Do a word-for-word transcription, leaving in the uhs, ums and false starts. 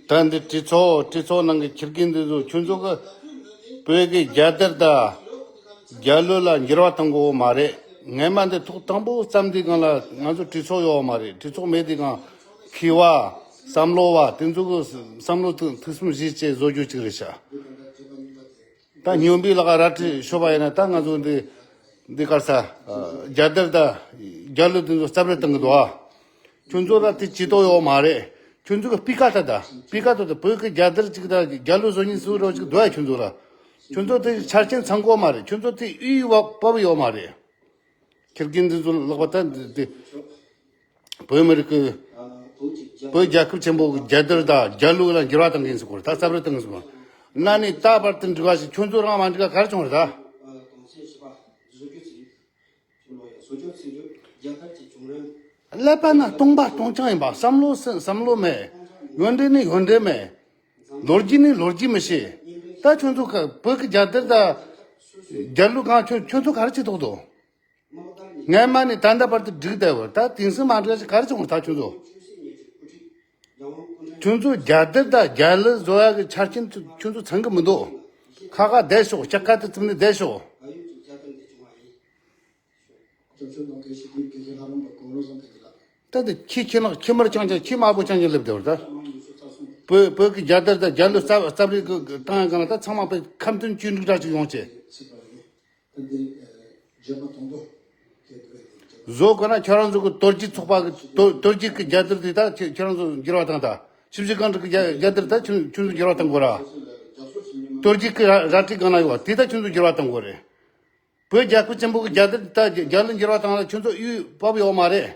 ད་འདི་གྲོས་ཚོགས་གྲོས་ཚོགས་ནང་གི་ཁྱི་རྒན་འདི་ཚོ་ཁྱོད་ཚོ་གི་བོད་ཀྱི་རྒྱལ་དར་དང་རྒྱལ་གླུ་ལ་འགྱུར་བ་གཏོང་དགོས་མ་རེད། ངས་མ་འདི་ཐོག་དང་པོ་བརྩམས་དུས་སྒང་ལ་ང་ཚོ་གྲོས་ཚོགས་ཡོད་མ་རེད། གྲོས་ཚོགས་མེད་དུས་སྒང་མཁས་པ་བསམ་བློ་བ་དེ་ཚོ་གི་བསམ་བློ་ཐུགས་ཐུགས་བསམ་བཞེས་བྱས་བཟོ་རྒྱུ་ཅིག་རེད་ཤག་ད་སྨྱོན་པའི་ལག་རལ་གྲི་ཤོར་བ་ཡིན་ན་ད་ང་ཚོ་འདི་འདི་གར་ས་རྒྱལ་དར་དང་རྒྱལ་གླུ་དེ་ཚོ་རྩབ་རལ་བཏང་གི་འདུག་ཨ། ཁྱོད་ཚོ་ལ་དེ་ཇུས་གཏོགས་ཡོད་མ་རེད། ཁྱོད་ཚོ་གི་སྤུས་ཀ་ད་ད་སྤུས་ཀ་ད་ད་བོད་ཀྱི་རྒྱལ་དར་ཅིག་དང་རྒྱལ་གླུ་བཟོ་མཁན་སུ་རོ་ཅིག་འདུག་ཨ། ཁྱོད་ཚོ་ལ་ཁྱོད་ཚོ་དེ་ཆ་རྐྱེན་ཚང་དགོས་མ་རེད། ཁྱོད་ཚོ་དེ་ཨུ་ཡུ་བ་བབ་ཡོད་མ་རེད། ཁྱི་རྒན་འདི་ཚོ་ལག་པ་ད་འདི་འདི་བོད་མི་རིགས་ཀྱི་བོད་རྒྱལ་ཁབ་ཆེན་པོ་གི་རྒྱལ་དར་དང་རྒྱལ་གླུ་ལ་འགྱུར་བ་གཏོང་མཁན་ཟེར་གོ་རེད། ད་རྩབ་རལ་བཏང་མཁན་ཟེར་གོ་རེད། གནའ་ནས་ད་བར་དུ་འགྲིག་པ་ཞིག་ཁྱོད་ཚོ་རང་མ་འགྲིག་ག་ག་རེ་བྱུང་རེད་ད། ཀླད་པ་ན་སྟོང་པ་སྟོང་རྐྱང་ཡིན་པ། བསམ་བློ་སེམས་བསམ་བློ་མེད། ཡོན་འབྲེལ་ནི་ཡོན་འབྲེལ་མེད། ལོ་རྒྱུས་ནི་ལོ་རྒྱུས་མི་ཤེས། ད་ཁྱོད་ཚོ་ག་བོད་ཀྱི་རྒྱལ་དར་དང་རྒྱལ་གླུ་གང་ཁྱོད་ཁྱོད་ཚོ་ག་རེ་བྱེད་ཐུབ་འདུག་སྔ་མ་ནས་ད་ལྟ་བར་དུ་འགྲིག་བསྡད་པ་ད་དེང་སང་མ་འགྲིག་ཞིག་ག་རེ་བྱུང་ད་ཁྱོད་ཚོ། ཁྱོད་ཚོ་རྒྱལ་དར་དང་རྒྱལ་གླུ་བཟོ་ཡག་གི་ཆ་རྐྱེན་ཁྱོད་ཁྱོད་ཚོ་ཚང་གི་མི་འདུག་ཁ་ཁ་བསྡད་ཤོག་ལྕགས་ཁ་དེ་བཙུམ་ནས་བསྡད་ཤོག་ད་ལྟ་ཁྱི་ཁྱི་ནག་ཁྱི་དམར་རྐྱང་རྐྱང་ཁྱི་དམར་པོ་རྐྱང་རྐྱང་སླེབས་བསྡད་པ་ད། བོད་བོད་ཀྱི་རྒྱལ་དར་དང་རྒྱལ་གླུ་རྩ་རྩ་བའི་གི་གི་བཏང་ཡག་གི་ལ་ད་ཚང་མ་པའི་ཁམས་དོན་བཅོས་སྒྲིག་འདྲ་ཅིག་ཡོང་ཆེད། བཟོ་དགོས་ན་ཁྱེད་རང་ཚོ་གི་དོལ་རྒྱལ་ཚོགས་པ་གི་དོལ་དོལ་རྒྱལ་གྱི་རྒྱལ་དར་དེ་ད་ཁྱེད་ཁྱེད་རང་ཚོ་འགྱུར་བ་བཏང་ད། ཞིབ་འཇུག་ཁང་གི་རྒྱལ་རྒྱལ་དར་ད་ཁྱོད་ཁྱོད་ཚོ་འགྱུར་བ་བཏང་དགོས་ར། དོལ་རྒྱལ་གྱི་ར་རལ་གྲི་སྒང་ན་ཡོད་པ་དེ་ད་ཁྱོད་ཚོ་འགྱུར་བ་བཏང་དགོས་རེད། བོད་རྒྱལ་ཁབ་ཆེན་པོ་གི་རྒྱལ་དར་ད་རྒྱལ་གླུ་འགྱུར་བ་བཏང་ལ་ཁྱོད་ཚོ་གཡུལ་བབ་ཡོད་མ་རེད།